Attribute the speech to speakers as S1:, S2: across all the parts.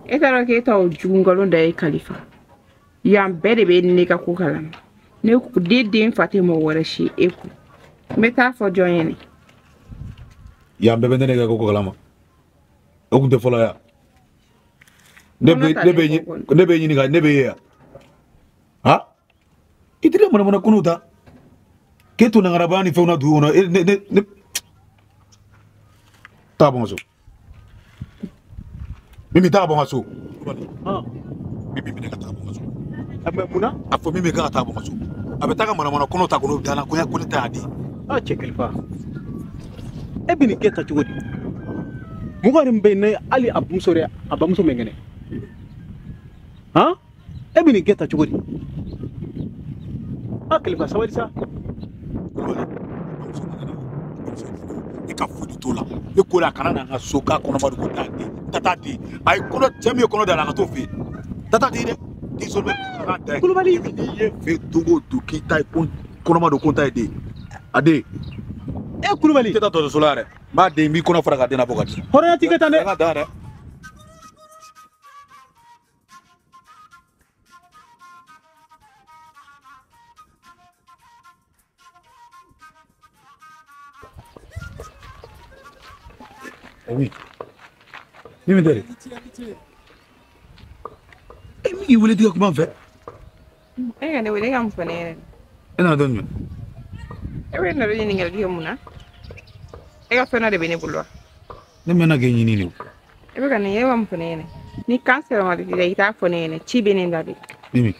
S1: E t'a dɔn k'e t'o jugu nkalon da ye Kalifa. Yan bɛɛ de bɛ ne ka ko kalama. Ne den fa tɛ mɔgɔ wɛrɛ si e kun. N bɛ taa fɔ jɔn ye ne?
S2: Yan bɛɛ bɛ ne ka ko kalama. O kun tɛ fɔlɔ ya. Ne bɛ ɲininka ne bɛ ye yan. Ha? I tɛ ne manamana kɔnɔw ta. K'e to nangarabaya ni fɛnw na dugu kɔnɔ ne taa bɔ n ka so. Mimi taa bɔ n ka so. Mimi minɛ ka taa bɔ n ka so.
S3: Mais munna?
S2: A fɔ Mimi kan ka taa bɔ n ka so. A bɛ taa ka manamana kɔnɔ ta kɔnɔ da la ko ne ta y'a di.
S3: Ah cɛ Kalifa. E bɛ nin kɛ ta cogo di? Mɔgɔ yɛrɛ min bɛ yen ne hali a bamuso yɛrɛ a bamuso man kɛnɛ. Han? E bɛ nin kɛ ta cogo di? Ah Kalifa sabali sa.
S2: E ka foyi t'o la. Ne ko la a kana na n ka so k'a kɔnɔma don ko taa den. Tata den. A ye kɔnɔ cɛ min ye kɔnɔ da la a ka t'o fɛ yen. Tata den dɛ. Den sɔrɔ bɛ k'a da ye.
S3: Kulubali.
S2: N'i ye fɛ don o don k'i ta ye ko kɔnɔma don ko n ta ye den. A den.
S3: E Kulubali.
S2: I tɛ taa dɔgɔtɔrɔso la yɛrɛ. N b'a den n b'i kɔnɔ fara ka den labɔ ka di.
S3: Hɔrɔnya t'i kɛ tan dɛ.
S2: An ka da yɛrɛ. Oui. Mimi tɛ dɛ. E min y'i wele i ka kuma n fɛ.
S1: E ka ne wele e ka mun fɔ ne ɲɛna?
S2: E nana don jumɛn?
S1: E bɛ na ɲininkali kɛ mun na? E ka fɛn dɔ de bɛ ne bolo wa?
S2: Ne mɛnna k'e ɲini de o.
S1: E bɛ ka nin e b'a mun fɔ ne ɲɛna? Ni kan sera ma de i t'a fɔ ne ɲɛna ci bɛ ne da de.
S2: Mimi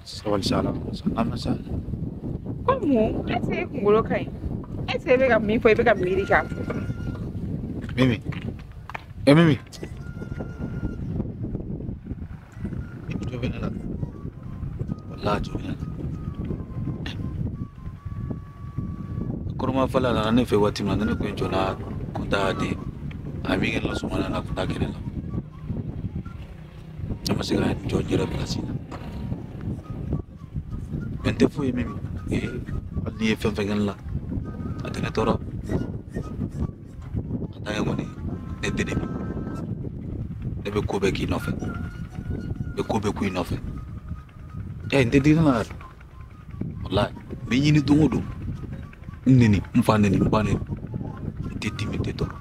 S2: sabali sa la an bɛ sa.
S1: Ko mun? Est ce que e kunkolo ka ɲi? Est ce que e bɛ ka min fɔ i bɛ ka miiri k'a fɔ?
S2: Mimi. Eh Mimi. Mimi jɔ bɛ ne la. Walahi jɔ bɛ ne la. Kɔrɔma fɔlɔ nana ne fɛ waati min na ne kun jɔ na kun t'a den. A ye min kɛ ne la sɔgɔmada in na kun t'a kɛ ne la. Ne ma se ka jɔ n yɛrɛ pilasi la. Mɛ n tɛ foyi ye Mimi. Hali n'i ye fɛn fɛn kɛ ne la a tɛ ne tɔɔrɔ. A kɔni ne den de b'i ne bɛ ko bɛɛ k'i nɔfɛ n bɛ ko bɛɛ k'i nɔfɛ n tɛ digi ne la yɛrɛ walahi n bɛ ɲini don o don n neni n fa neni n ba neni n tɛ dimi n tɛ tɔɔrɔ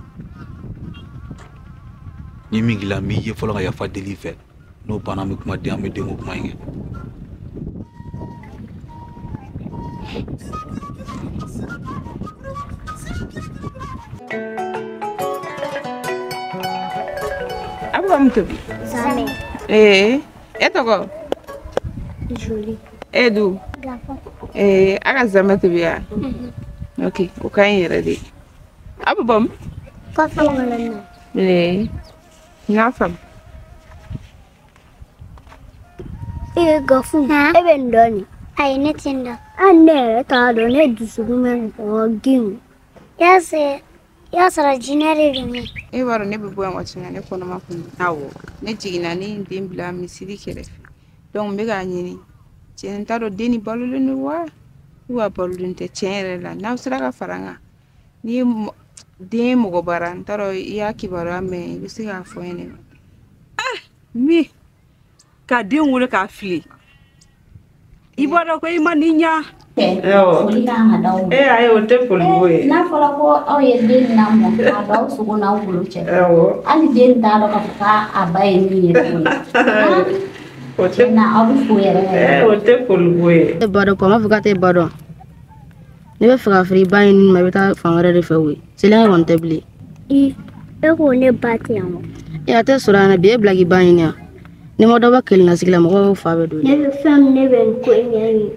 S2: n ye min k'i la n b'i ye fɔlɔ ka yafa deli i fɛ n'o banna an bɛ kuma den an bɛ denko kuma in kɛ.
S1: Abu tobi.
S4: Zame.
S1: Eh, e tɔgɔ?
S4: Jolie.
S1: E du?
S4: Gafo.
S1: Eh, a ka zame tobi ya? Ok, o ka ɲi yɛrɛ de. Abu bɔ min?
S4: Kɔfɛ wala na.
S1: Eh, n y'a faamu.
S4: E Gafu, e bɛ nin dɔn nin? Ayi, ne tɛ nin dɔn. Hali ne yɛrɛ t'a dɔn, ne dusukun bɛ mɔgɔ gin. Y'a sɔrɔ jinɛ de bɛ ne.
S1: E b'a dɔn ne bɛ bɔ yan waati min na ne kɔnɔma kun don. Awɔ, ne jiginna ne ye n den bila misiri kɛrɛfɛ. Donc n bɛ k'a ɲini. Cɛ n t'a dɔn den ni balolen don wa ou a balolen tɛ tiɲɛ yɛrɛ la. N'aw sera ka fara n kan. N'i ye den mɔgɔ bara n t'a dɔn i y'a kibaruya mɛn i bɛ se k'a fɔ n ɲɛna.
S5: Min ka den wolo k'a fili. I b'a dɔn ko i ma nin ɲa.
S6: Foli kan ka d'aw ma.
S1: Eh ayi o tɛ foli ko ye.
S6: N'a fɔra ko aw ye den lamɔ k'a don aw sogo n'aw bolo cɛ.
S1: Awɔ.
S6: Hali den t'a dɔn k'a fɔ k'a ba ye min ye tuguni.
S1: O tɛ
S6: na aw bɛ fo yɛrɛ yɛrɛ.
S1: O tɛ foli ko ye.
S7: E ba dɔn ko n b'a fɔ k'a tɛ ba dɔn. Ne bɛ fɛ ka feere i ba ɲini ma i bɛ taa fan wɛrɛ de fɛ koyi. Seliya kɔni tɛ bilen.
S4: I e ko ne ba tɛ yan wa?
S7: E a tɛ sɔrɔ yan nɔ bi e bila k'i ba ɲini yan. Ni ma dɔ bɔ kelenna sigi la mɔgɔw fa bɛ don.
S4: Ne bɛ fɛn min ne bɛ nin ko in ɲɛɲini.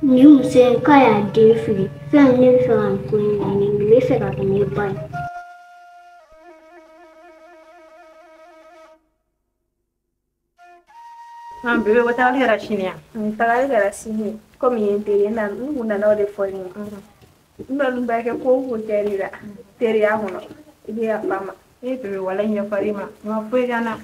S4: Nin muso in k'a y'a den fili. Fɛn min ne bɛ fɛ ka nin ko in ɲɛɲini nin bɛ fɛ ka kɛ ne ba ye.
S8: Ah, bébé, o tagali kɛra sini ya?
S9: Tagali kɛra sini. Komi ye n teri ye, n kun nana o de fɔ n ye. N kɔni b'a kɛ ko o ko kɛr'i la teriya kɔnɔ i bɛ yafa n ma.
S8: E bébé walahi yafara i ma. I ma foyi kɛ n na.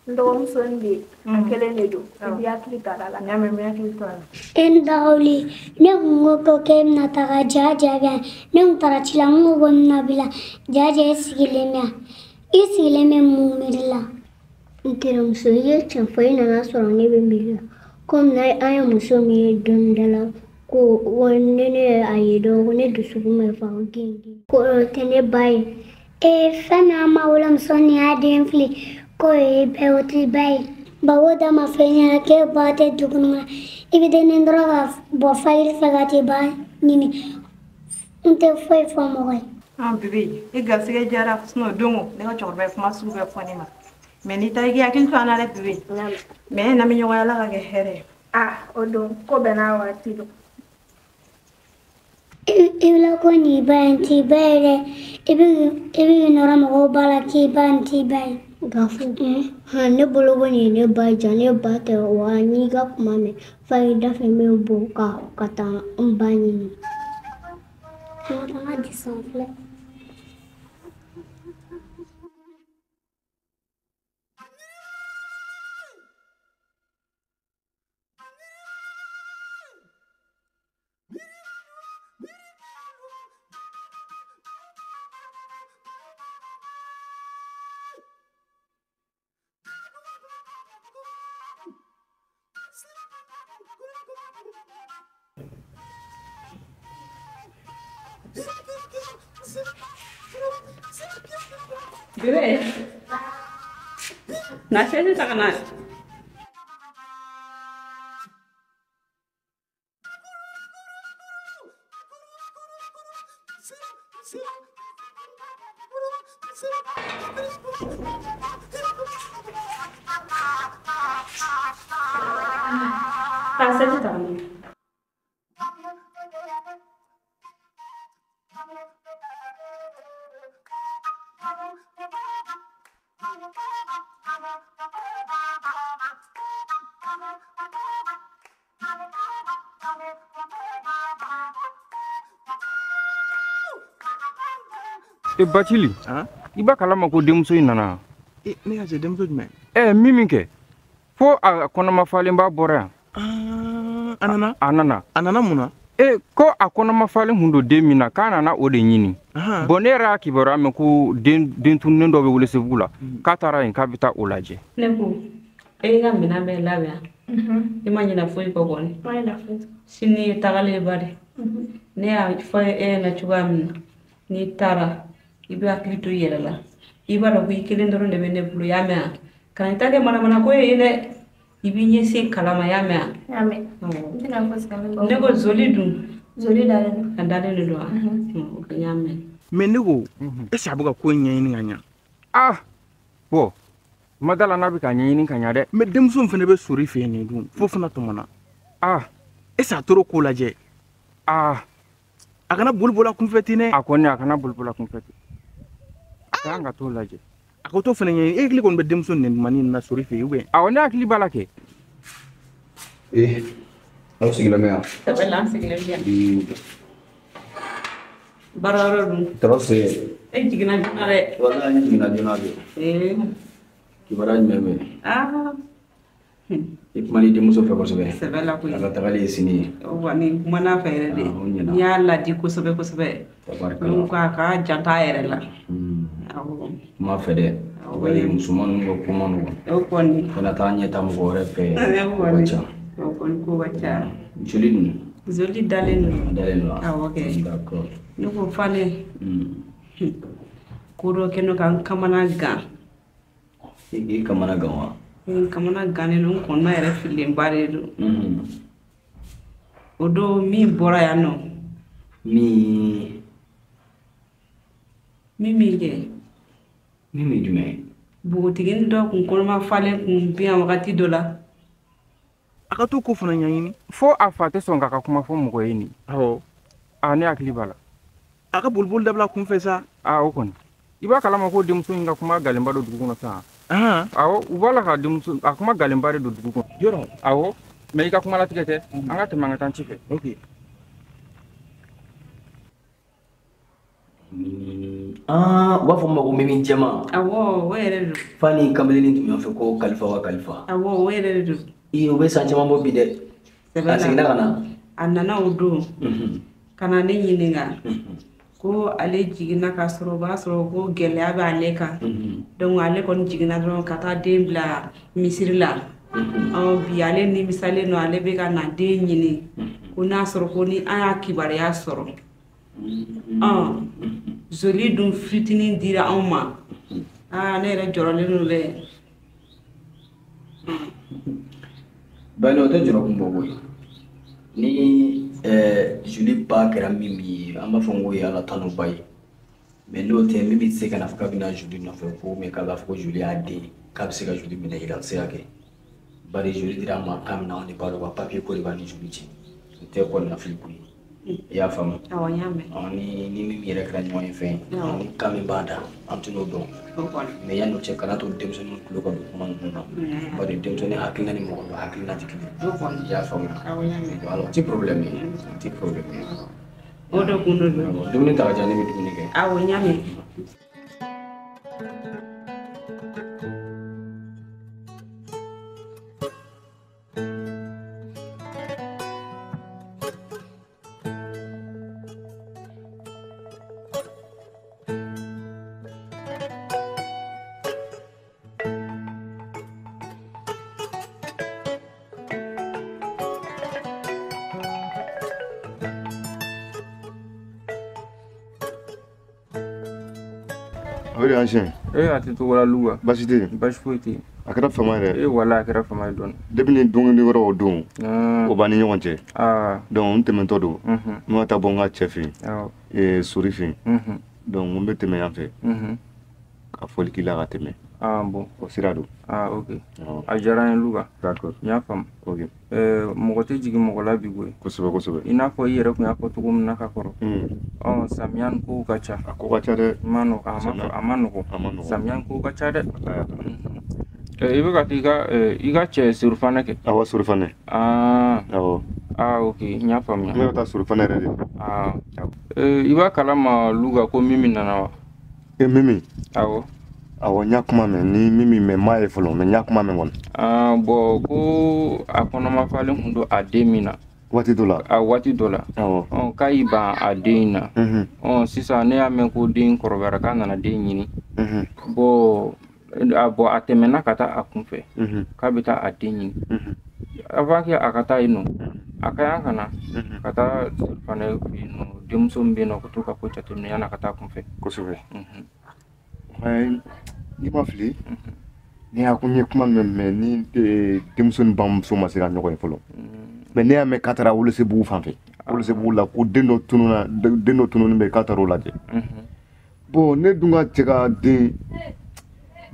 S9: N dɔgɔmuso in bɛ yen, a kelen de don. I b'i hakili to a la.
S8: N y'a mɛn, n bɛ hakili to a la.
S4: E ni dagawuli, ne kun ko k'e bɛna taga ja ja bɛ yan. Ne kun taara ci la, n ko ko n bɛna bila ja ja e sigilen bɛ yan. I sigilen bɛ mun miiri la? N terimuso, i ye tiɲɛ fɔ, i nana sɔrɔ ne bɛ miiri la. Komi an ye muso min ye don da la, ko ne ye a ye dɔrɔn ko ne dusukun bɛ fa gin gin. Ko o tɛ ne ba ye. Ee, fɛn min an ma wolo muso ni y'a den fili, k'o ye bɛɛ o t'i ba ye. Bawo da ma fɔ i ɲɛna k'e ba tɛ du kɔnɔ, i bɛ den dɔrɔn ka bɔ fayiri fɛ ka t'i ba ɲini. N tɛ foyi fɔ mɔgɔ ye.
S8: Ah bébé, i garisɛgɛ diyara, sinon don o ne ka cɛkɔrɔba ye kuma sugu bɛɛ fɔ ne ma. Mais n'i taara i k'i hakili to an na dɛ bébé. Mais n'an bɛ ɲɔgɔn ye, Ala ka kɛ hɛrɛ ye.
S9: Ah, o don ko bɛɛ n'a waati don.
S4: I bila ko nin ba in t'i ba ye dɛ. I bɛ k'i nɔrɔ mɔgɔw ba la k'i ba in t'i ba ye. Gafu, ne bolo ko nin ye ne ba ja, ne ba tɛ wa n'i ka kuma mɛn fayiri da fɛ n bɛ bɔ ka taa n ba ɲini. N ka disɔn filɛ.
S5: Bébé, na chaise ta kana. Ta chaise ta kana.
S10: E Bacili, i b'a kalama ko denmuso in nana.
S11: E ne ka cɛ denmuso jumɛn?
S10: Min kɛ fo a kɔnɔma falenba bɔra yan.
S11: A nana?
S10: A nana.
S11: A nana mun na?
S10: Ko a kɔnɔma falen kun don den min na, k'a nana o de ɲini. Bon, ne yɛrɛ y'a kibaruya mɛn ko den tununnen dɔ bɛ Welesebugu la, k'a taara yen k'a bɛ taa o lajɛ.
S5: Ne ko, e ka minɛn bɛɛ labɛn. I ma ɲinɛ foyi kɔ kɔni. Sini ye tagalen ye ba de. Ne y'a fɔ e ɲɛna cogoya min na, n'i taara i bɛ hakili to i yɛrɛ la. I b'a dɔn ko i kelen dɔrɔn de bɛ ne bolo, y'a mɛn wa? Kana i ta kɛ manamana ko ye dɛ. I b'i ɲɛsin kalan ma, y'a mɛn wa?
S9: Y'a mɛn.
S5: Ne ko zoli dun?
S9: Zoli dalen don.
S5: A dalen de don wa? N y'a mɛn.
S11: Mais ne ko, est ce que a bɛ ka ko in ɲɛɲini ka ɲa?
S10: Ah, bon, ma da la n'a bɛ ka ɲɛɲini ka ɲa dɛ.
S11: Mais denmuso in fana bɛ sori fɛ yen nin dun, fo fana tɔmɔna.
S10: Ah,
S11: est ce que a tor'o ko lajɛ?
S10: Ah,
S11: a kana boli boli a kunfɛ ten dɛ.
S10: A kɔni a kana boli boli a kunfɛ ten. A kan ka t'o lajɛ.
S11: A ko t'o fana ɲɛɲini. E hakili kɔni bɛ denmuso nɛnumani in na sori fɛ yen ou bien?
S10: Awɔ, ne hakili b'a la kɛ.
S12: Aw sigilen bɛ yan?
S5: Sɛbɛ la, an sigilen bɛ yan. Baara yɔrɔ dun?
S12: Tɔɔrɔ se.
S5: E jiginna joona dɛ.
S12: Walahi n jiginna joona de. Kibaruya jumɛn bɛ yen?
S5: Ah.
S12: I kumana i denmuso fɛ kosɛbɛ.
S5: Sɛbɛ la koyi.
S12: A ka tagali ye sini ye.
S5: Wa ni kumana fɛ yɛrɛ de.
S12: O ɲɛna.
S5: N y'a ladi kosɛbɛ kosɛbɛ.
S12: Tabarikala.
S5: N ko a k'a janto a yɛrɛ la. Awɔ.
S12: Kuma fɛ dɛ. Bari musoman ninnu ka ko man nɔgɔn.
S5: O kɔni.
S12: Kana taa ɲɛ ta mɔgɔ wɛrɛ fɛ.
S5: O
S12: O ka ca.
S5: O kɔni ko ka ca.
S12: Joli dun?
S5: Zoli dalen don.
S12: A dalen don wa?
S5: Awɔ kɛ.
S12: D'accord.
S5: Ne ko Fane. Ko dɔ kɛ ne ka n kamana gan.
S12: I kamana gan wa?
S5: N kamana gannen don, n kɔnɔna yɛrɛ fililenba de don. O don min bɔra yan nɔ.
S12: Min?
S5: Min kɛ?
S12: Min ye jumɛn ye?
S5: Npogotiginin dɔ kun kɔnɔma falen kun bɛ yan wagati dɔ la.
S11: A ka t'o ko fana ɲɛɲini.
S10: Fo a fa tɛ sɔn k'a ka kuma fɔ mɔgɔ ye nin.
S11: Awɔ.
S10: Ah, ne hakili b'a la.
S11: A ka boliboli dabila kunfɛ sa.
S10: Ah, o kɔni. I b'a kalama ko denmuso in ka kuma galenba don dugu kɔnɔ sisan. Awɔ, u b'a la ka denmuso a kuma galenba de don dugu kɔnɔ.
S11: Yɔrɔ?
S10: Awɔ, mais i ka kuma latigɛ tɛ. An ka tɛmɛ an ka taa ci fɛ.
S11: Ok.
S12: Ah, u b'a fɔ min ma ko mimi jɛman.
S5: Awɔ, o yɛrɛ de don.
S12: Fa ni kamalenin tun b'a fɛ ko kalifa wa kalifa.
S5: Awɔ, o yɛrɛ de don.
S12: Ee, o bɛ san caman bɔ bi dɛ.
S5: Sɛbɛ la.
S12: A seginna ka na.
S5: A nana o don. Ka na ne ɲininka. Ko ale jiginna k'a sɔrɔ o b'a sɔrɔ ko gɛlɛya b'ale kan. Donc ale kɔni jiginna dɔrɔn ka taa den bila misiri la. Bi ale nimisalen don, ale bɛ ka na den ɲini. Ko n'a sɔrɔ ko ni an y'a kibaruya sɔrɔ. Joli dun fitinin dira anw ma. Ne yɛrɛ jɔrɔlen don dɛ.
S12: Bani o tɛ jɔrɔ kun bɔ koyi. Ni joli ba kɛra min ye, an b'a fɔ ko ye Ala tanu ba ye. Mais n'o tɛ, min bɛ se ka na fɔ k'a bɛna joli nɔfɛ ko mais k'a b'a fɔ ko joli y'a den, k'a bɛ se ka joli minɛ i la, a tɛ se ka kɛ. Bari joli dira an ma kan min na, anw de b'a dɔn wa papier ko de b'an ni joli cɛ. O tɛ kɔnɔnafili ko ye. I y'a faamu?
S5: Awɔ, n y'a mɛn.
S12: Ni min yɛrɛ kɛra ɲɔgɔn ye fɛn ye, ni kan min b'a da, an tɛn'o dɔn. Mais yanni o cɛ, kana to denmisɛnninw tulo ka don kuma ninnu na. Bari denmisɛnnin hakilina ni mɔgɔkɔrɔba hakilina tɛ kelen ye. I y'a faamu?
S5: Awɔ, n y'a mɛn.
S12: Voilà, o tɛ problème ye. O tɛ problème ye.
S5: O de kun don.
S12: Dumuni ta ka diyan, ne bɛ dumuni kɛ.
S5: Awɔ, n y'a mɛn.
S13: Ancien.
S10: Eh, a tɛ togola Luga.
S13: Baasi tɛ yen.
S10: Baasi foyi tɛ yen.
S13: A kɛra fama yɛrɛ.
S10: Eh, wala a kɛra fama ye dɔɔni.
S13: Depuis ni dumuni wɛrɛ o don. O b'an ni ɲɔgɔn cɛ. Donc n tɛmɛtɔ don. N ma taa bɔ n ka cɛ fɛ yen. Eh, Sori fɛ yen. Donc n bɛ tɛmɛ yan fɛ. Ka foli k'i la ka tɛmɛ.
S10: Ah bon.
S13: O sira don.
S10: Ah ok. A diyara n ye Luga.
S13: D'accord.
S10: N y'a faamu.
S13: Ok.
S10: Mɔgɔ tɛ jigin mɔgɔ la bi koyi.
S13: Kosɛbɛ kosɛbɛ.
S10: I n'a fɔ i yɛrɛ tun y'a fɔ cogo min na ka kɔrɔ. Samiya nin kow ka ca.
S13: A ko ka ca dɛ.
S10: A ma nɔgɔn. Samiya nin kow ka ca dɛ. I bɛ ka taa i ka cɛ Sorifanɛ kɛ.
S13: Awɔ, Sorifanɛ. Awɔ.
S10: Ah ok, n y'a faamuya.
S13: N bɛ ka taa Sorifanɛ yɛrɛ de.
S10: I b'a kalama Luga ko Mimi nana wa?
S13: E Mimi?
S10: Awɔ.
S13: Awɔ, n y'a kuma mɛn ni Mimi mɛ n m'a ye fɔlɔ, mais n y'a kuma mɛn kɔni.
S10: Bon ko a kɔnɔma falen kun don a den min na.
S13: Waati dɔ la.
S10: A waati dɔ la.
S13: Awɔ.
S10: K'a y'i ban a den in na. Sisan ne y'a mɛn ko den kɔrɔbayara k'a nana den ɲini. Bon a tɛmɛna ka taa a kunfɛ. K'a bɛ taa a den ɲini. Avant que a ka taa yen nɔ, a ka yan ka na ka taa Sorifanɛ fɛ yen nɔ, denmuso min bɛ yen nɔ ko to ka ko jateminɛ yan'a ka taa a kunfɛ.
S13: Kosɛbɛ. N'i ma fili, ne y'a ko n ye kuma min mɛn ni denmuso ni bamuso ma se ka ɲɔgɔn ye fɔlɔ. Mais ne y'a mɛn k'a taara Welesebugu fan fɛ. Welesebugu la ko den dɔ tununna, den dɔ tununnen bɛ k'a taara o lajɛ. Bon ne dun ka cɛ ka den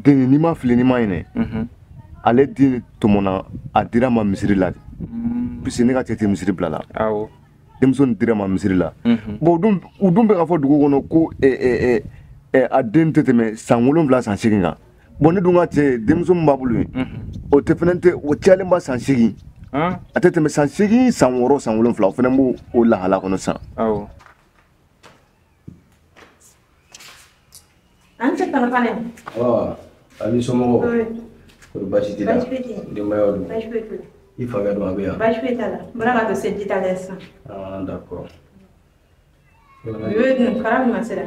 S13: n'i ma fili n'i ma ɲinɛ, ale den tɔmɔna, a dira ma misiri la de. Puisque ne ka cɛ tɛ misiri bila la.
S10: Awɔ.
S13: Denmuso nin dira ma misiri la. Bon u dun bɛ ka fɔ dugu kɔnɔ ko a den tɛ tɛmɛ san 7 san 8 kan. Bon ne dun ka cɛ denmuso min b'a bolo yen, o tɛ fɛnɛ tɛ o cayalen ba san 8. A tɛ tɛmɛ san 8 san 6 san 7, o fɛnɛ b'o o lahala kɔnɔ sisan.
S10: Awɔ.
S8: An cɛ tana fana.
S12: Awɔ, a b'i somɔgɔw. Kɔri baasi t'i la?
S8: Baasi foyi tɛ yen.
S12: Denbayaw dun?
S8: Baasi foyi t'u la.
S12: I fakɛ dun a bɛ yan?
S8: Baasi foyi t'a la. N bɔra ka to seliji ta la sisan.
S12: Ah d'accord.
S8: Bebe dun kara ɲuman sera.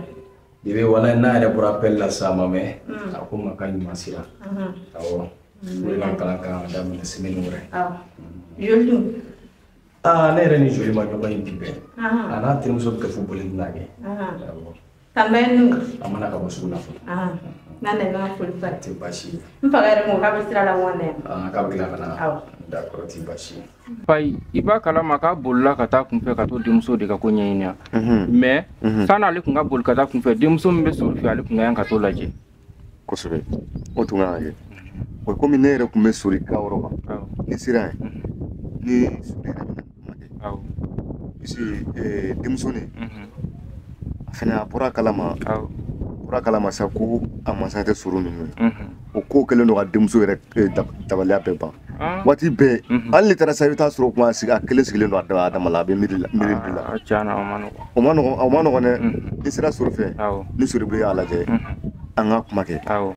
S12: Bebe walayi n'a yɛrɛ bɔra appel la sisan a ma mɛn. A ko n ma k'a ɲuman sera. Awɔ. O de ka kalan kan ka daminɛ semaine wɛrɛ.
S8: Awɔ. Joli dun?
S12: Aa ne yɛrɛ ni joli ma ɲɔgɔn ye bi bɛɛ. A n'a terimuso bɛ kɛ fo boli tɛna kɛ. Awɔ.
S8: Tanba ye nun?
S12: A mana ka bɔ sugu la fɔlɔ.
S8: N'a nana i b'a foli fa.
S12: Tɛ baasi ye.
S8: N fakɛ yɛrɛ ko k'a bɛ sira la ŋɔn na yan.
S12: K'a bɛ tila ka na.
S8: Awɔ.
S12: D'accord, tɛ baasi ye.
S10: Fayi, i b'a kalama k'a bolila ka taa kunfɛ ka t'o denmuso de ka ko ɲɛɲini yan. Mais san'ale kun ka boli ka taa kunfɛ, denmuso min bɛ Sori fɛ, ale kun ka yan ka t'o lajɛ.
S13: Kosɛbɛ. O tun kan ka kɛ. O komi ne yɛrɛ tun bɛ Sori ka yɔrɔ kan. Ni sera yen, ni Sori yɛrɛ bɛna kuma kɛ.
S10: Awɔ.
S13: Puisque denmuso nin, a fɛnɛ a bɔra a kalama. Awɔ. Bɔra kalama sa ko a mansa tɛ Sori ninnu ye. O ko kɛlen don ka denmuso yɛrɛ dabaliya bɛɛ ban. Waati bɛɛ hali n'i taara sa i bɛ taa sɔrɔ kuma a kelen sigilen don a dama la, a bɛ miiri la.
S10: Tiɲɛ na, o ma nɔgɔn.
S13: O ma nɔgɔn, o ma nɔgɔn dɛ. N'i sera Sori fɛ, ni Sori bɛ a lajɛ, an ka kuma kɛ.
S10: Awɔ.